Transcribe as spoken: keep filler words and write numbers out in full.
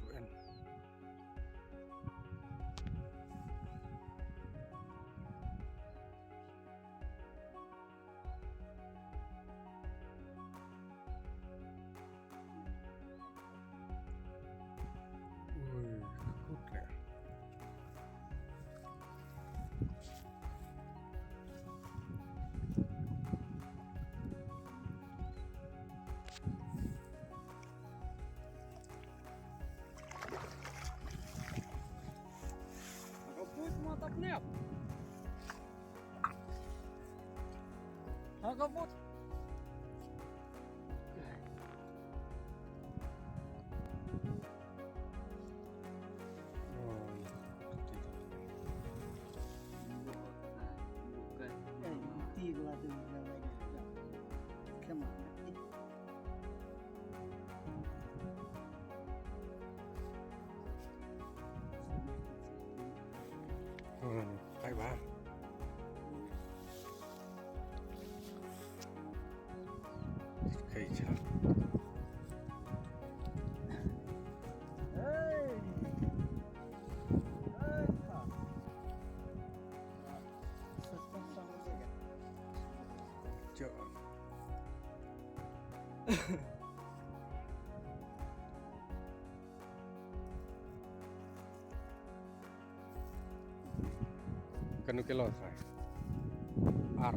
Kuen. Ui, kut le. Ka put mo tap nep. Ha ka put. Hmm, bye bye. Hey. Hey. John. Kano kilo sa? Ar.